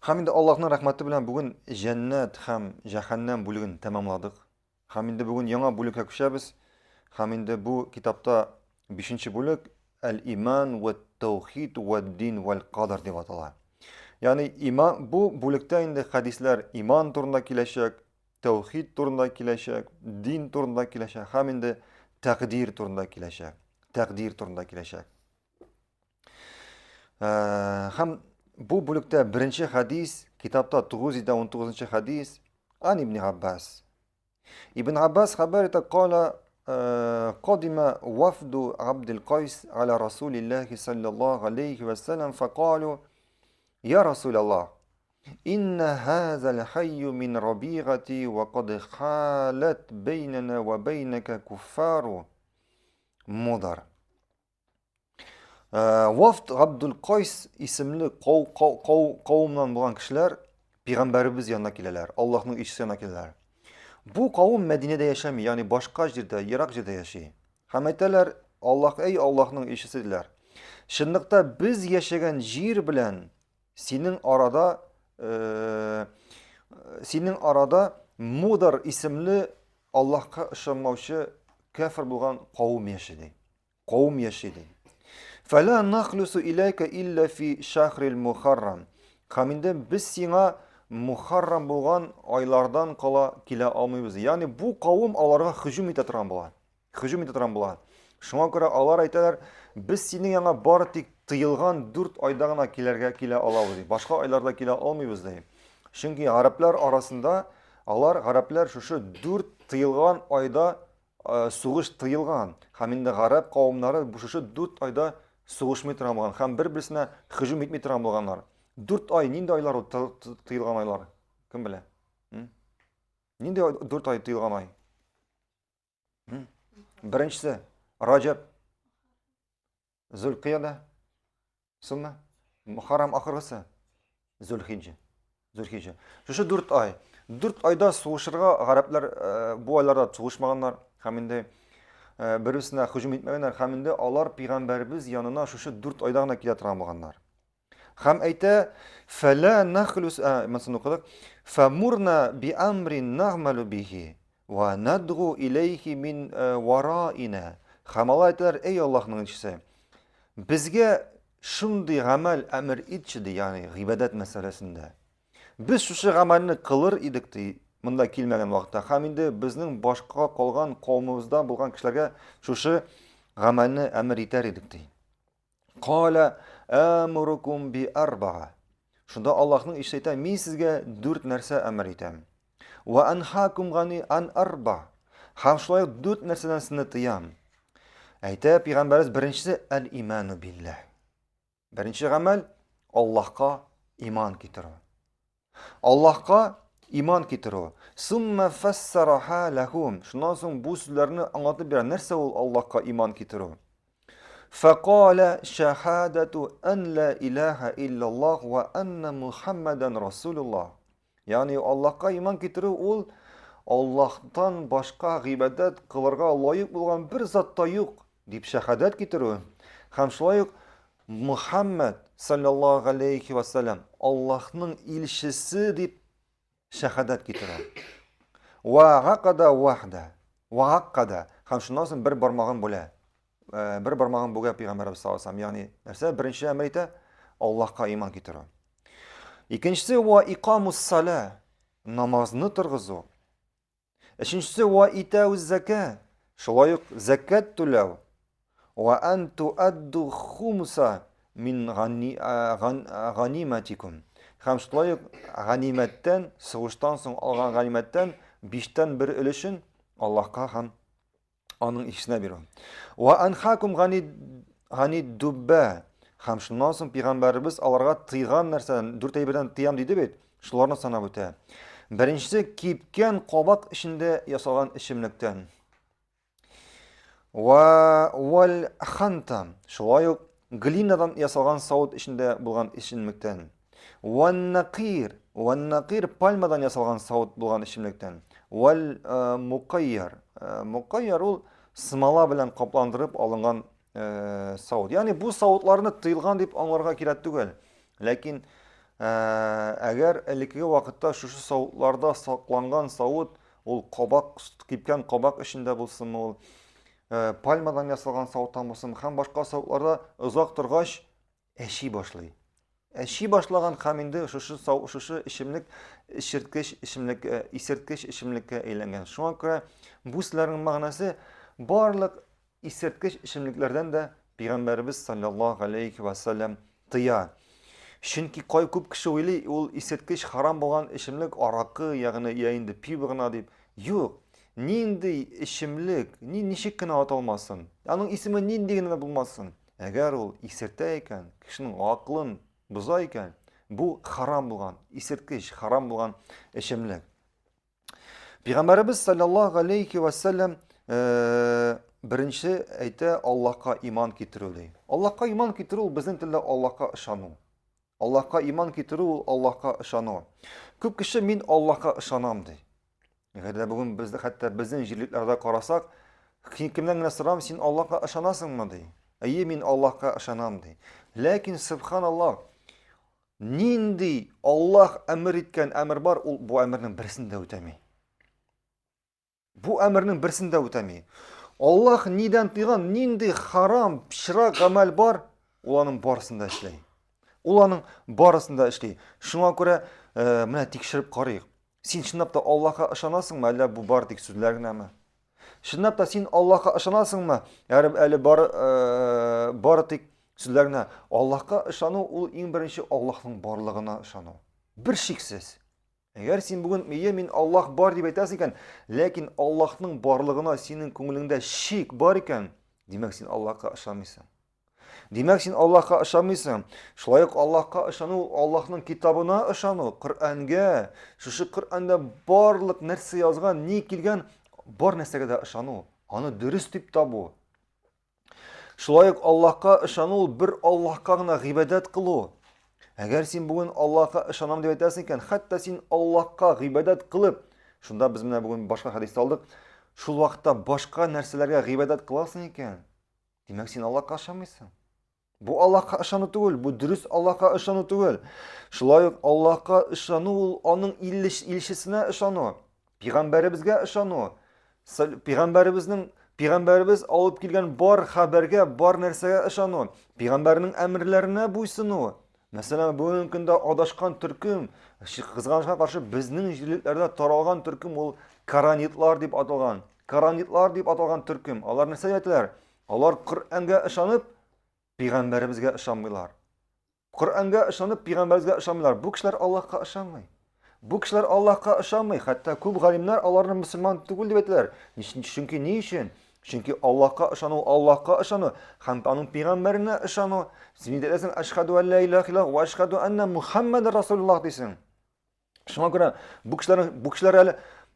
Һәм инде Аллаһның рәхмәте белән бүген җәннәт һәм җәһәннәм бүлеген тәмамладык. Һәм инде бүген яңа бүлеккә күчәбез. Һәм инде бу китапта бишенче бүлек Әл-иман вә таухид вә дин вәл кадр дип атала. Ягъни иман бу бүлектә инде хәдисләр иман турында киләчәк, тәүхид турында киләчәк, дин турында киләчәк һәм инде тәкъдир турында киләчәк. Тәкъдир турында киләчәк. Һәм бу бүлектә беренче хәдис, китапта 919 хәдис, Ан ибн Аббас. Ибн Аббас хәбәр итә, кала قدم وفد عبد القيس على رسول الله صلى الله عليه وسلم فقالوا يا رسول الله إن هذا الحي من ربيغتي وقد حالت بيننا وبينك كفار مضر Вафт Габдул Кайс исемле кавымнан булган кешеләр пәйгамбәребез янына киләләр, Аллаһның илчесе янына киләләр. Бу кавым Мәдинәдә яшәми, ягъни башка җирдә, ерак җирдә яши. Һәм әйтәләр, Аллаһ, әй Аллаһның илчесе диләр. Чынлыкта без яшәгән җир белән синең арада э, синең арада Мудар исемле Аллаһка ышанмаучы кәфер булган кавым яши ди. Кавым яши ди. Фәлә нахлюсу иләйкә илля фи шахрил мухаррам. Һәм инде без сиңа мухаррам булган айлардан кала килә алмыйбыз. Ягъни бу кавым аларга һөҗүм итә торган була. Һөҗүм итә торган була. Шуңа күрә алар әйтәләр, без синең янга бары тик тыелган дүрт айда гына килергә килә алабыз ди. Башка айларда килә алмыйбыз ди. Чөнки гарәпләр арасында алар гарәпләр шушы дүрт тыелган айда сугыш тыелган һәм инде гарәп кавымнары бу шушы дүрт айда сугышмый торган булган һәм бер-берсенә һөҗүм итми торган булганнар. Дүрт ай нинди айлар ул тыелган айлар? Кем белә? Нинди дүрт ай тыелган ай? Беренчесе Раҗәб, Зөлкыяда, Сумма, Мухаррам ахыргысы, Зөлхиҗә. Зөлхиҗә. Шушы дүрт ай. Дүрт айда сугышырга гарәпләр э, бу айларда сугышмаганнар һәм инде э, бер-берсенә һөҗүм итмәгәннәр һәм инде алар пәйгамбәребез янына шушы дүрт айда гына килә торган булганнар. Һәм әйтә, фәлә нахлюс, ә, монысын укыдык. Фәмурна би амрин нагмалу бихи ва надгу илейхи мин э, вараина. Һәм алар әйтәләр, эй Аллаһның илчесе, безгә шундый гамәл әмер итче, ди, ягъни гыйбадәт мәсьәләсендә. Без шушы гамәлне кылыр идек, ди, монда килмәгән вакытта. Һәм инде безнең башка калган кавымыбызда булган кешеләргә шушы гамәлне әмер итәр идек, ди. Каля әмурукум би арбаа. Шунда Аллаһның илчесе әйтә, мин сезгә дүрт нәрсә әмер итәм. Ва анхакум гани ан арба. Һәм шулай ук дүрт нәрсәдән сезне тыям. Әйтә пәйгамбәребез беренчесе әл-иману билләһ. Беренче гамәл Аллаһка иман китерү. Аллаһка иман китерү. Сумма фассараха лахум. Шуннан соң бу сүзләрне аңлатып бирә. Нәрсә ул Аллаһка иман китерү? Фәкалә шахадату ан ла илаһа иллаллах ва анна Мухаммадан расулуллах. Ягъни Аллаһка иман китерү ул Аллаһтан башка гыйбадәт кылырга лаек булган бер зат та юк дип шәһадәт китерү һәм шулай ук Мухаммад саллаллаһу алейхи ва саллям Аллаһның илчесе дип шәһадәт китерә. Ва гакада вахда. Ва гакада һәм шуннан соң бер бармагын бүлә. Э, бер бармагын бүгә пәйгамбәребез саллаллаһу алейһи ягъни нәрсә? Беренче әмер итә Аллаһка иман китерү. Икенчесе ва икамус сала намазны торгызу. Өченчесе ва итәү зәкә, шулай ук зәкәт түләү. Ва ан туадду хумса мин ганиматикум. Һәм шулай ук ганимәттән, сугыштан соң алган ганимәттән биштән бер өлешен Аллаһка һәм аның ишенә бирү. Ва анхакум гани гани дубба. Һәм шуннан соң пәйгамбәребез аларга тыйган нәрсәдән, дүрт әйбердән тыям диде бит, шуларны санап үтә. Беренчесе кипкән кабак эчендә ясалган эчемлектән. Ва вал ханта, шулай ук глинадан ясалган савыт эчендә булган эчемлектән. Ваннакир, ваннакир пальмадан ясалган савыт булган эчемлектән. Вал э, мукайяр, э, мукайяр ул смола белән капландырып алынган э, савыт. Ягъни бу савытларны тыелган дип аңларга кирәк түгел. Ләкин Әгәр элеккеге вакытта шушы савытларда сакланган савыт, ул кабак, кипкән кабак эчендә булсынмы ул, пальмадан ясалган савыттан булсын һәм башка савытларда озак торгач әчи башлый. Әчи башлаган һәм инде шушы сау, шушы эчемлек эчерткеч эчемлек, исерткеч эчемлеккә әйләнгән. Шуңа күрә бу сүзләрнең мәгънәсе барлык Исерткеч эчемлекләрдән дә пәйгамбәребез саллаллаһу алейхи ва саллям тыя. Чөнки кай күп кеше уйлый, ул исерткеч харам булган эчемлек аракы, ягъни я инде пиво гына дип. Юк. Нинди эчемлек, ни ничек кенә аталмасын, аның исеме нинди генә булмасын, әгәр ул исертә икән, кешенең акылын боза икән, бу харам булган, исерткеч, харам булган эчемлек. Пәйгамбәребез саллаллаһу алейхи ва саллям э, беренче әйтә Аллаһка иман китерү ди. Аллаһка иман китерү ул безнең телдә Аллаһка ышану. Аллаһка иман китерү ул Аллаһка ышану. Күп кеше мин Аллаһка ышанам ди. Әгәр дә бүген без хәтта безнең җирлекләрдә карасак, кемнән генә сорам, син Аллаһка ышанасыңмы ди. Әйе, мин Аллаһка ышанам ди. Ләкин субханаллаһ, Нинди Аллаһ әмер иткән әмер бар, ул бу әмернең берсен дә үтәми. Бу әмернең берсен дә үтәми. Аллаһ нидән тыйган, нинди харам, пычрак гамәл бар, ул аның барысын да эшли. Ул аның барысын да эшли. Шуңа күрә э, менә тикшереп карыйк. Син чынлап та Аллаһка ышанасыңмы, әллә бу бар тик сүзләр генәме? Чынлап та син Аллаһка ышанасыңмы? Әле әле бар э, бары тик сүзләр генә. Аллаһка ышану ул иң беренче Аллаһның барлыгына ышану. Бер шиксез. Әгәр син бүген мие мин Аллаһ бар дип әйтәсең икән, ләкин Аллаһның барлыгына синең күңелеңдә шик бар икән, димәк син Аллаһка ышанмыйсың. Димәк, син Аллаһка ышанмыйсың. Шулай ук Аллаһка ышану, Аллаһның китабына ышану, Коръәнгә, шушы Коръәндә барлык нәрсә язган, ни килгән, бар нәрсәгә дә ышану, аны дөрес дип табу. Шулай ук Аллаһка ышану ул бер Аллаһка гына гыйбадәт кылу. Әгәр син бүген Аллаһка ышанам дип әйтәсең икән, хәтта син Аллаһка гыйбадәт кылып, шунда без менә бүген башка хәдис алдык, шул вакытта башка нәрсәләргә гыйбадәт кыласың икән, Димәк, син Аллаһка ышанмыйсың. Бу Аллаһка ышану түгел, бу дөрес Аллаһка ышану түгел. Шулай ук Аллаһка ышану ул аның илчесенә ышану, пәйгамбәребезгә ышану. Пәйгамбәребезнең пәйгамбәребез алып килгән бар хәбәргә, бар нәрсәгә ышану, пәйгамбәрнең әмерләренә буйсыну. Мәсәлән, бүгенге көндә адашкан төркем, кызганычка каршы безнең җирлекләрдә таралган төркем ул каранитлар дип аталган. Каранитлар дип аталган төркем. Алар нәрсә әйтәләр? Алар Коръәнгә ышанып, пәйгамбәребезгә ышанмыйлар. Коръәнгә ышанып, пәйгамбәребезгә ышанмыйлар. Бу кешеләр Аллаһка ышанмый. Бу кешеләр Аллаһка ышанмый. Хәтта күп галимнәр аларны мөселман түгел дип әйтәләр. Чөнки ни өчен? Чөнки Аллаһка ышану, Аллаһка ышану һәм аның пәйгамбәренә ышану. Син инде әйтәсең, әшһәду ан ла илаһа иллаллаһ ва әшһәду анна Мухаммадар Расулуллаһ дисең. Шуңа күрә бу кешеләр бу кешеләр әле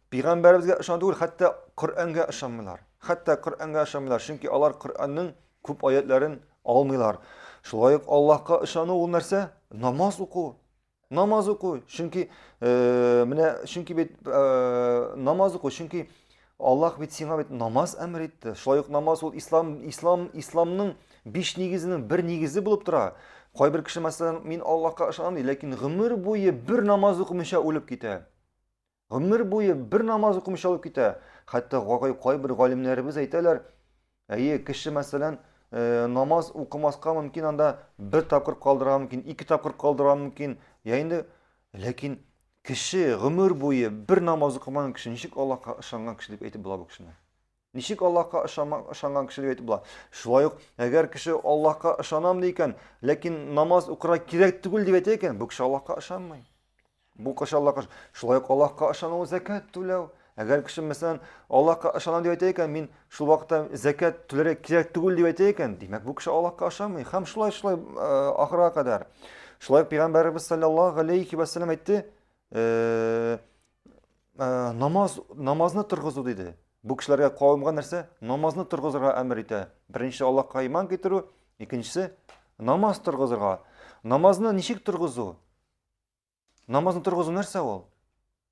пәйгамбәребезгә ышану түгел, хәтта Коръәнгә ышанмыйлар. Хәтта Коръәнгә ышанмыйлар, чөнки алар Коръәннең күп аятларын алмыйлар. Шулай ук Аллаһка ышану ул нәрсә? Намаз уку. Намаз уку, чөнки э, менә чөнки бит э, намаз уку, чөнки Аллаһ бит сиңа бит намаз әмер итте. Шулай ук намаз ул ислам ислам исламның биш нигезенең бер нигезе булып тора. Кайбер кеше мәсәлән, мин Аллаһка ышанам ди, ләкин гомер буе бер намаз укымыйча үлеп китә. Гомер буе бер намаз укымыйча үлеп китә. Хәтта кайбер галимнәребез әйтәләр, әйе, кеше мәсәлән, э, намаз укымаска мөмкин анда бер тапкыр калдырырга мөмкин, ике тапкыр калдырырга мөмкин. Я инде ләкин кеше гомер буе бер намаз укымаган кеше ничек Аллаһка ышанган кеше дип әйтеп була бу кешене? Ничек Аллаһка ышанган кеше дип әйтеп була? Шулай ук, әгәр кеше Аллаһка ышанам ди икән, ләкин намаз укырга кирәк түгел дип әйтә икән, бу кеше Аллаһка ышанмый. Бу кеше Аллаһка шулай ук Аллаһка ышану зәкят түләү. Әгәр кеше мәсәлән Аллаһка ышанам дип әйтә икән, мин шул вакытта зәкят түләргә кирәк түгел дип әйтә икән, димәк бу кеше Аллаһка ышанмый. Һәм шулай шулай э, ахырга кадәр. Шулай ук пәйгамбәребез саллаллаһу алейхи ва саллям әйтте, э, Э, намаз намазны торгызу диде. Бу кешеләргә кавымга нәрсә? Намазны торгызырга әмер итә. Беренче Аллаһка иман китерү, икенчесе намаз торгызырга. Намазны ничек торгызу? Намазны торгызу нәрсә ул?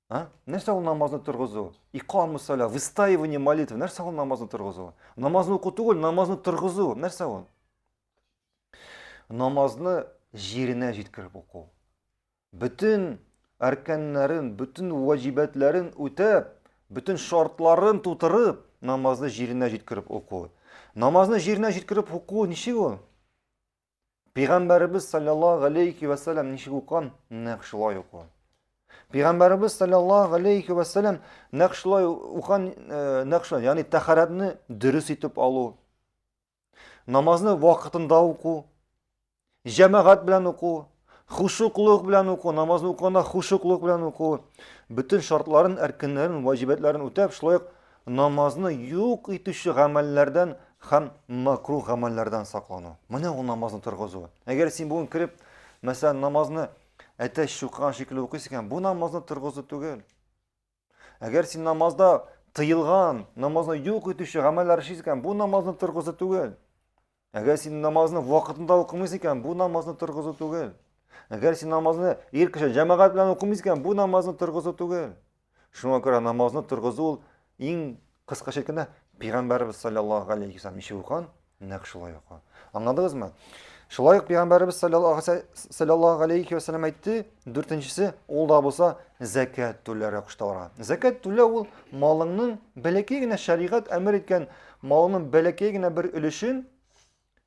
А? Нәрсә ул намазны торгызу? Икаму саля, выстаивание молитвы. Нәрсә ул намазны торгызу? Намазны уку түгел, намазны торгызу. Нәрсә ул? Намазны җиренә җиткереп уку. Бөтен әркәннәрен, бөтен ваҗибәтләрен үтәп, бөтен шартларын тутырып, намазны җиренә җиткереп уку. Намазны җиренә җиткереп уку ничек ул? Пәйгамбәребез саллаллаһу алейхи ва саллям ничек укыган, нәкъ шулай уку. Пәйгамбәребез саллаллаһу алейхи ва саллям нәкъ шулай укыган, э, нәкъ шулай, ягъни тәһарәтне дөрес итеп алу, Намазны вакытында уку, җәмәгать белән уку, хушуклык белән уку, намазны укыганда хушуклык белән уку, бөтен шартларын, әркеннәрен, ваҗибәтләрен үтәп, шулай ук намазны юк итүче гамәлләрдән һәм макруh гамәлләрдән саклану. Менә ул намазны торгызу. Әгәр син бүген кереп, мәсәлән, намазны әтәч чукыган шикелле укыйсың икән, бу намазны торгызу түгел. Әгәр син намазда тыелган, намазны юк итүче гамәлләр эшлисең икән, бу намазны торгызу түгел. Әгәр син намазны вакытында укымыйсың икән, бу намазны торгызу түгел. Әгәр син намазны ир кеше җәмәгать белән укымыйсың икән, бу намазны торгызу түгел. Шуңа күрә намазны торгызу ул иң кыскача әйткәндә, пәйгамбәребез саллаллаһу алейхи вәсәлләм ничек укыган, нәкъ шулай укыган. Аңладыгызмы? Шулай ук пәйгамбәребез саллаллаһу алейхи вәсәлләм әйтте, дүртенчесе, ул да булса зәкят түләргә кушты аларга. Зәкят түләү ул малыңның бәләкәй генә шәригать әмер иткән малыңның бәләкәй генә бер өлешен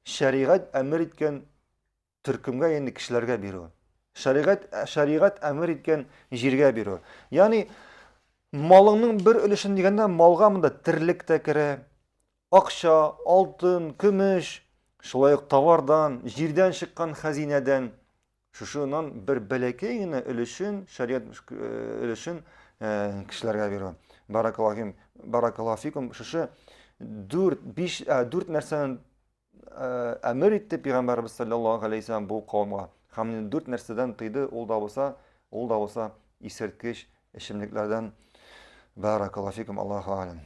шәригать әмер иткән төркемгә, ягъни кешеләргә бирү. Шәригать шәригать әмер иткән җиргә бирү. Ягъни малыңның бер өлешен дигәндә малга монда терлек тә керә, акча, алтын, көмеш, шулай ук товардан, җирдән чыккан хәзинәдән шушыннан бер бәләкәй генә өлешен, шәригать өлешен кешеләргә бирү. Баракаллаһу баракаллаһу фикум. Шушы 4 5 4 нәрсәне әмер итте пәйгамбәребез саллаллаһу алейһи вәсәлләм бу кавымга һәм дүрт нәрсәдән тыйды, ул да булса, ул да булса исерткеч эчемлекләрдән. Баракаллаһу фикум, Аллаһу алям.